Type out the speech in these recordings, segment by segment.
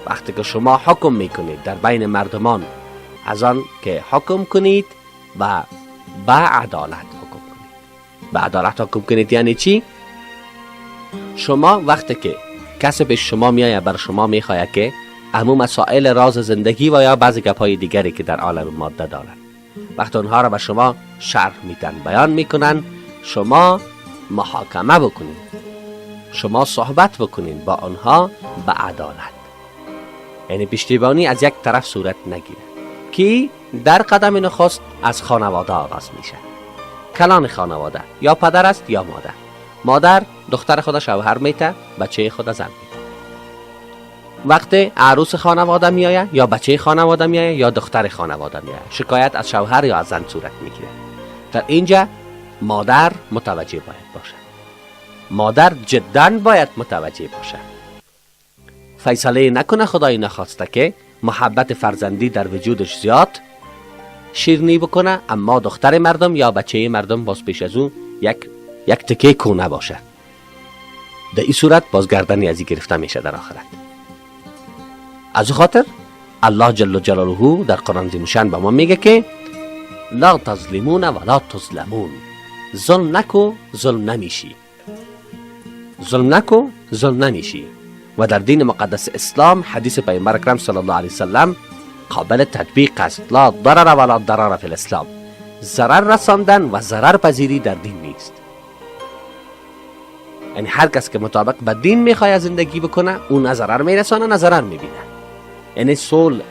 وقتی که شما حکم میکنید در بین مردمان، از آن که حکم کنید و به عدالت حکم کنید. به عدالت حکم کنید یعنی چی؟ شما وقتی که کسی به شما میآید، بر شما میخواهد که امو مسائل راز زندگی و یا بعضی گپای دیگری که در عالم ماده دارند، وقتی اونها را به شما شرح میدن، بیان میکنن، شما محاکمه بکنید، شما صحبت بکنید با آنها به عدالت، یعنی پشتیبانی از یک طرف صورت نگیره که در قدم نخست از خانواده آغاز میشه. کلان خانواده یا پدر است یا مادر. مادر دختر خود شوهر میته، بچه خود زن میته. وقتی عروس خانواده میآید یا بچه خانواده میآید یا دختر خانواده میآید، شکایت از شوهر یا از زن صورت میگیره. در اینجا مادر متوجه باید باشه، مادر جدا باید متوجه باشه، فیصله نکنه خدای نخواسته که محبت فرزندی در وجودش زیاد شیرینی بکنه، اما دختر مردم یا بچه مردم باز پیش از او یک تکه کونه باشه. در این صورت باز گردنی از این گرفته میشه در آخرت. از خاطر الله جل جلاله در قرآن عظیم به ما میگه که لا تظلمون ولا تظلمون، ظلم نکو ظلم نمیشی، ظلم نکو ظلم نمیشی. و در دین مقدس اسلام حدیث پیامبر اکرم صلی الله علیه وسلم قابل تطبیق است، لا ضرر ولا ضرر فی الاسلام، ضرر رساندن و ضرر پذیری در دین نیست. یعنی هر کس که مطابق به دین میخواد زندگی بکنه، اون نه ضرر میرسانه نه ضرر میبینه، یعنی صلح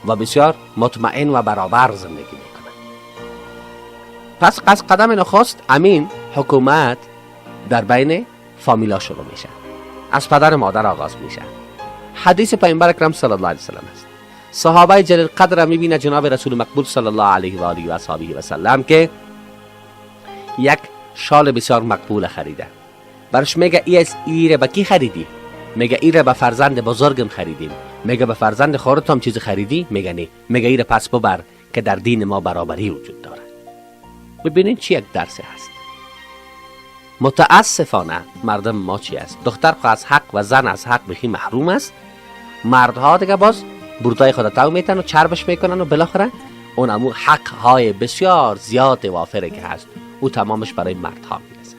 و بسیار مطمئن و برابر زندگی میکنه. پس از قدم نخست امین حکومت در بین فامیلا شروع میشه، از پدر مادر آغاز میشه. حدیث پیامبر اکرم صلی الله علیه وسلم است. صحابه جلیل قدر میبینه جناب رسول مقبول صلی الله علیه و آله و اصحابه و سلم که یک شال بسیار مقبول خریده، برش میگه ای از ایره به کی خریدی؟ میگه ایره به فرزند بزرگم خریدیم. میگه به فرزند خورت هم چیز خریدی؟ میگه نه. میگه ایره پس ببر که در دین ما برابری وجود داره. ببینین چی یک درس هست. متاسفانه مردم ما چی است؟ دختر از حق و زن از حق بخی محروم است. مردها دیگه باز بردای خود تاو میتن و چربش میکنن و بالاخره اون امو حق های بسیار زیاد وافره که هست او تمامش برای مردها میرسه.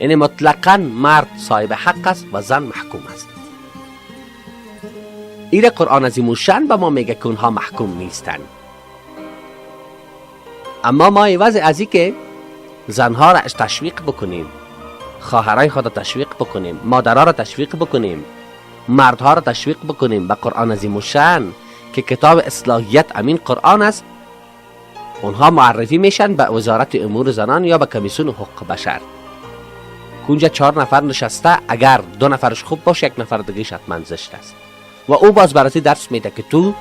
یعنی مطلقاً مرد صاحب حق است و زن محکوم است. ایره قرآن عظیم الشأن به ما میگه که اونها محکوم نیستن. اما ما عوض از این که زنها را تشویق بکنیم، خواهرای خود را تشویق بکنیم، مادرها را تشویق بکنیم، مردها را تشویق بکنیم به قرآن عظیم الشأن که کتاب اصلاحیت امین قرآن است، اونها معرفی میشن به وزارت امور زنان یا به کمیسیون حقوق بشر. اونجا 4 نفر نشسته، اگر 2 نفرش خوب باشه 1 نفر دیگه حتما زشت است و او باز برات درس میده که تو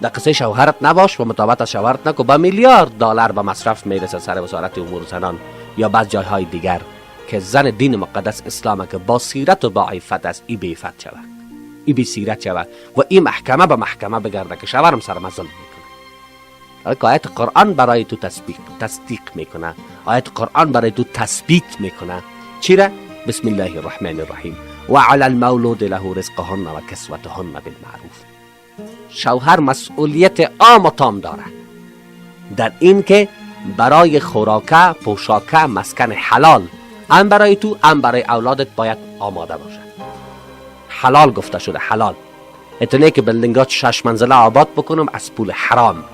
در قصه شوهرت نباش و مطابقت از شوهرت نکن. با میلیارد دلار به مصرف میرسه سر وزارت امور زنان یا بعض جایهای دیگر که زن دین مقدس اسلام که با سیرت و با عفت است، ای بی عفت شود، ای بی سیرت شود و این محکمه به محکمه بگرده که شوهرم سر من ظلم میکنه. آیت قرآن برای تو تصدیق میکنه، آیت قرآن برای تو تثبیت میکنه. چرا؟ بسم الله الرحمن الرحیم و علی المولود له رزقهن و کسوتهن بالمعروف. شوهر مسئولیت عام و تام داره در این که برای خوراکه، پوشاکه، مسکن حلال هم برای تو هم برای اولادت باید آماده باشه. حلال گفته شده، حلال. اتنه که بلدنگات 6 منزله آباد بکنم از پول حرام،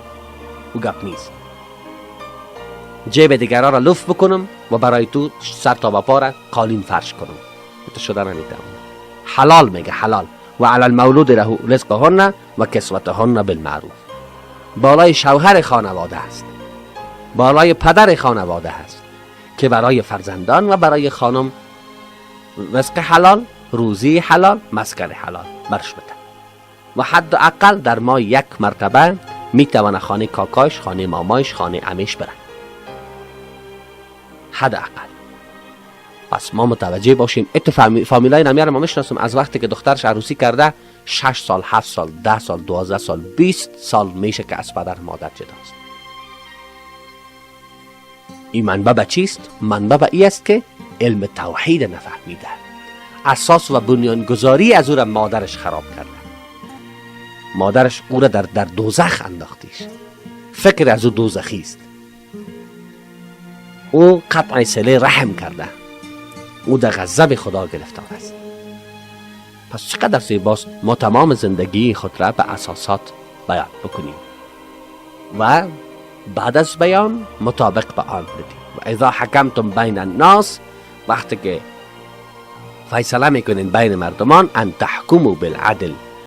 او گپ نیست. جیب دیگرها را لف بکنم و برای تو سر تا به پا را قالین فرش کنم، ات شده نمیتونم. حلال میگه، حلال. و علی المولود له رزقهن و کسوتهن بالمعروف. بالای شوهر خانواده است، بالای پدر خانواده است که برای فرزندان و برای خانم رزق حلال، روزی حلال، مسکن حلال برش بده و حد اقل در ماه 1 مرتبه میتونه خانه کاکایش، خانه مامایش، خانه عمیش بره، حد اقل. پس ما متوجه باشیم. ات فامیلای نمیاره ما میشناسم از وقتی که دخترش عروسی کرده 6 سال، 7 سال، 10 سال، 12 سال، 20 سال میشه که از پدر مادر جداست. این منبع به چیست؟ منبع به ای است که علم توحید نفهمیده، اساس و بنیانگذاری از او را مادرش خراب کرده. مادرش او را در دوزخ انداختیش. فکر از او دوزخی است. او قطع صله رحم کرده. او در غضب خدا گرفتار است. پس چقدر زیباست ما تمام زندگی خود را به اساسات بیان بکنیم و بعد از بیان مطابق به آن بدیم. و اذا حکمتم بین الناس، وقتی که فیصله میکنین بین مردمان، ان تحکموا بالعدل،